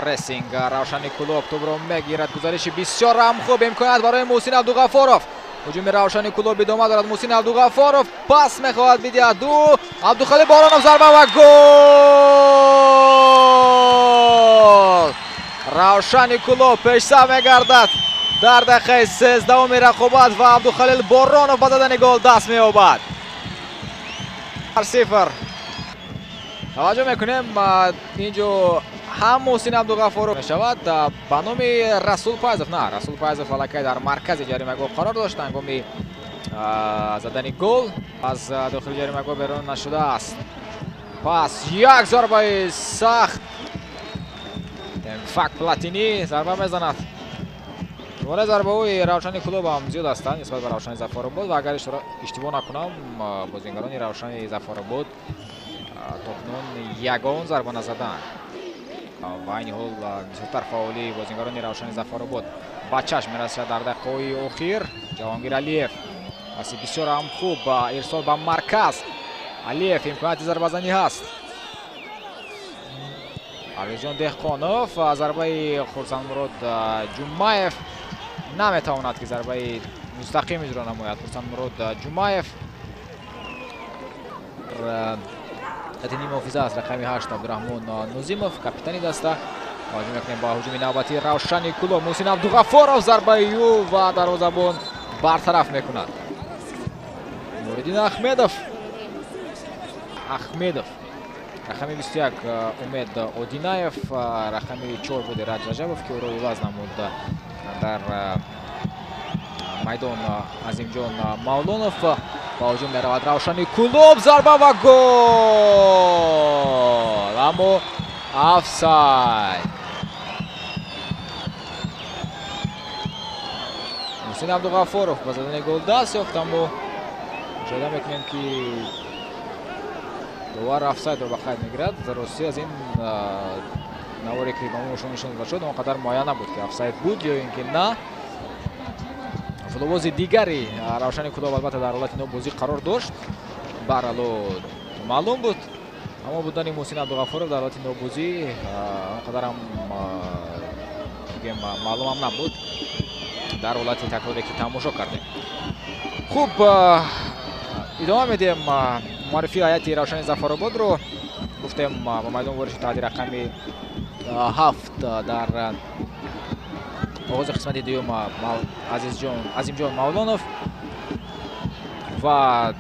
Прессинг Равшани Кӯлоб тӯбро мегирад. Гузариши бисёр ҳам хуб, имконият барои Муҳсин Абдуғаффоров. Ҳуҷуми Равшани Кӯлоб идома дорад. Муҳсин Абдуғаффоров пас мехоҳад бидиҳад. Ду Абдухалил Боронов зарба ва гол! Равшани Кӯлоб пешсаф мегардад дар дақиқаи 13-уми рақобат ва Абдухалил Боронов ба задани гол даст меёбад. 0. Таваҷҷӯҳ мекунем, инҷо ҳам Муҳсин Абдуғаффоров мешавад ба номи Расул Пайзов. На, Расул Пайзов аллакай дар маркази ҷаримагоҳ қарор дошт ҳангоми задани гол, аз дохили ҷаримагоҳ берун нашудааст. Пас як зарбаи сахт, Фак Платини зарба мезанад. Шумораи зарбаҳои Равшани Кӯлоб ҳам зиёд ҳастанд нисбат ба Равшани Зафаробод ва агар иштибоҳ накунам, бозингарони Равшани Зафаробод то кунун ягон зарба назаданд. Ва айни ҳол бисёртар фаъолии бозингарони Равшани Зафаробод ба чашм мерасад дар дақиқаҳои охир. Ҷаҳонгир Алиев паси бисёр ҳам хуб, ирсол ба марказ. Алиев имконияти зарбазанӣ ҳаст. Парвезҷон Деҳқонов зарбаи Хурсандмурод Ҷумаев наметавонад ки зарбаи мустақим иҷро намояд. Хурсандмурод Ҷумаев хати нимҳофиза аст. Рақами 8 Абдураҳмон Нозимов, капитани даста. Таваҷҷӯҳ мекунем ба ҳуҷуми навбатии Равшани Кӯлоб. Муҳсин Абдуғаффоров зарбаи ӯ ва дарвозабон бартараф мекунад. Нуриддин Ахмедов. Ахмедов. Рақами 21 Умед Одинаев, рақами 4 буд Раҷ Раҷабов, ки ӯро иваз намуд дар майдон Азимҷон Мавлонов. Ба ҳуҷум меравад Равшани Кӯлоб, зарба ва гол! Аммо офсайд. Муҳсин Абдуғаффоров ба задани гол даст ёфт, аммо мушоҳида мекунем ки довар офсайдро ба қайд мегирад. Рости аз ин наворе ки ба мо нишон дода шуд, он қадар муайян набуд ки офсайд буд ё ин ки на. Футболбози дигари Равшани Кӯлоб албатта дар ҳолати нобозӣ қарор дошт, барало маълум буд, аммо будани Муҳсин Абдуғаффоров дар ҳолати нобозӣ он қадар ҳам маълумам набуд дар ҳолати такроре ки тамошо кардем. Хуб, идома медиҳем муаррифии ҳайати Равшани Зафарободро. Гуфтем ба майдон ворид шуд таҳти рақами 7 дар оғози қисмати дуюм Азимҷон Мавлонов ва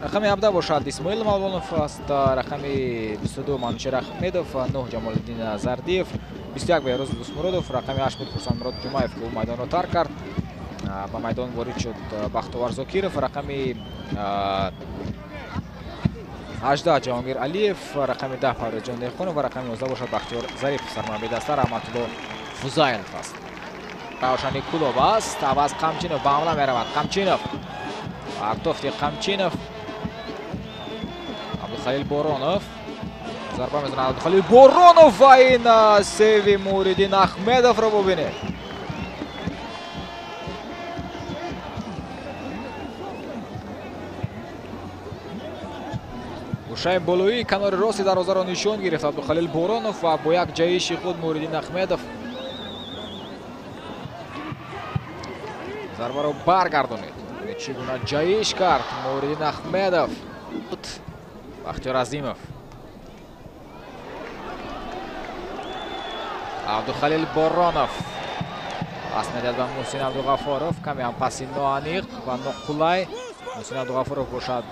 рақами 17 бошад Исмоил Мавлонов аст, рақами 22 Манучер Ахмедов, 9 Ҷамолиддин Зардиев, 21 Беҳрӯз Дӯстмуродов, рақами 8 буд Хурсандмурод Ҷумаев, ки ӯ майдонро тарк кард. Ба майдон ворид шуд Бахтовар Зокиров, рақами 18 Ҷаҳонгир Алиев, рақами 10 Парвезҷон Деҳқонов ва рақами 19 бошад Бахтиёр Зарипов. Сармураббии даста Раҳматулло Фузайлов аст. Равшани Кӯлоб аст. Аваз Қамчинов ба ҳамла меравад. Қамчинов, партофти Қамчинов, Абдухалил Боронов зарба мезанад. Абдухалил Боронов ва ин севи Муриддин Ахмедовро бубинед. Гӯшаи болоии канори рости дарвозаро нишон гирифт Абдухалил Боронов ва бо як ҷаҳиши худ Муриддин Ахмедов зарбаро баргардонид. Чӣ гуна ҷаҳиш кард Муриддин Ахмедов. Бахтиёр Азимов, Абдухалил Боронов пас медиҳад ба Муҳсин Абдуғаффоров. Каме ҳам паси ноаниқ ва ноқулай. Муҳсин Абдуғаффоров бошад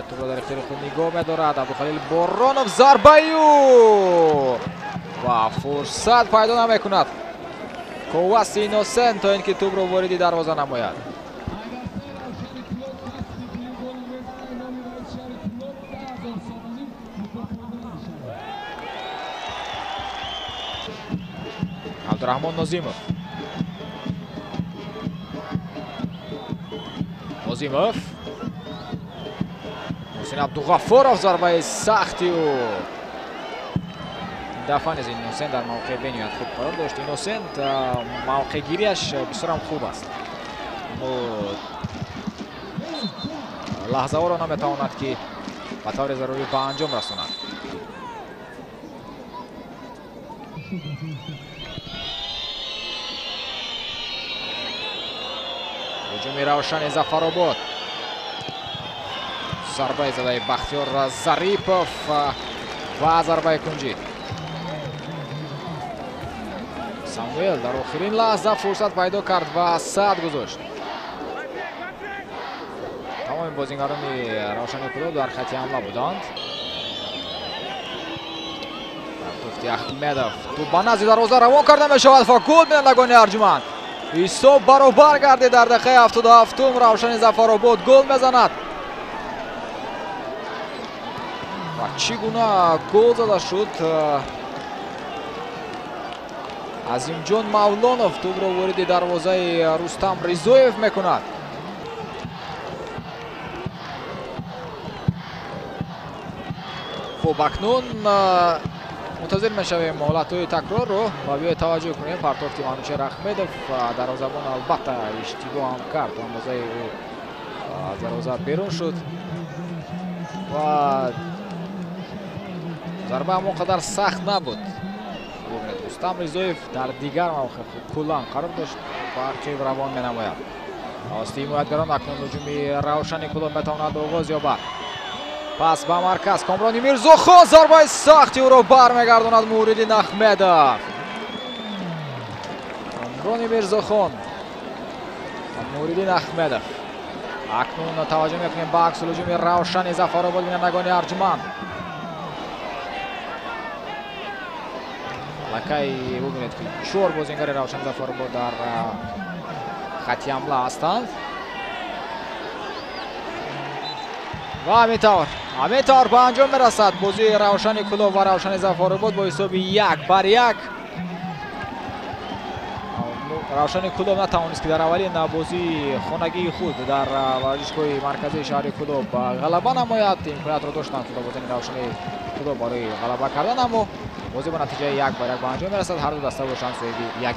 тӯбро дар ихтиёри худ нигоҳ медорад. Абдухалил Боронов зарбаи ӯ ва фурсат пайдо намекунад Коваси Иносент то ин ки тӯбро вориди дарвоза намояд. Абдураҳмон Нозимов. Нозимов, Муҳсин Абдуғаффоров зарбаи сахти ӯ. Дафъа низ Иносент дар мавқеи бениҳоят хуб қарор дошт. Иносент мавқеъгириаш бисёрам хуб аст, аммо лаҳзаҳоро наметавонад ки ба таври зарурӣ ба анҷом расонад. Ҳуҷуми Равшани Зафаробод. Зарбаи задаи Бахтиёр Зарипов ва зарбаи кунҷӣ. Самуэл дар охирин лаҳза фурсат пайдо кард ва сад гузошт. Тамоми бозингарони Равшани Кӯлоб дар хати ҳамла буданд. Туфти Ахмедов тӯп ба назди дарвоза равон карда мешавад ва гол бинандагони арҷуманд. Ҳисоб баробар гардид дар дақиқаи 77-ум. Равшани Зафаробод гол мезанад. Ва чӣ гуна гол зада шуд? Азимҷон Мавлонов тӯбро вориди дарвозаи Рустам Ризоев мекунад. Хуб, акнун мунтазир мешавем ҳолатҳои такрорро ва биёед таваҷҷӯҳ кунем. Партофти Манучер Ахмедов, дарвозабон албатта иштибоҳ ҳам кард, андозаи ӯ аз дарвоза берун шуд ва зарба ҳам он қадар сахт набуд. Рустам Ризоев дар дигар мавқеъ куллан қарор дошт ва ақиб равон менамояд. Тавассути ҳимоятгарон акнун ҳуҷуми Равшани Кӯлоб метавонад оғоз ёбад. Пас ба марказ Комрони Мирзохон, зарбаи сахти ӯро бармегардонад Муҳриддин Ахмедов. Комрони Мирзохон, Муҳриддин Ахмедов. Акнун таваҷҷӯҳ мекунем ба аксул ҳуҷуми Равшани Зафаробод, бинандагони арҷуманд. Аллакай бубинед ки 4 бозингари Равшани Зафаробод дар хати ҳамла ҳастанд. Ва ҳамин тавр ба анҷом мерасад бозии Равшани Кӯлоб ва Равшани Зафаробод бо ҳисоби 1-1. Равшани Кӯлоб натавонист ки дар аввалин бозии хонагии худ дар варзишгоҳи марказии шаҳри Кӯлоб ғалаба намояд. Имкониятро доштанд футболбозони Равшани Кӯлоб барои ғалаба кардан, аммо бозӣ бо натиҷаи 1-1 ба анҷом мерасад. Ҳар ду даста бошанд соҳиби як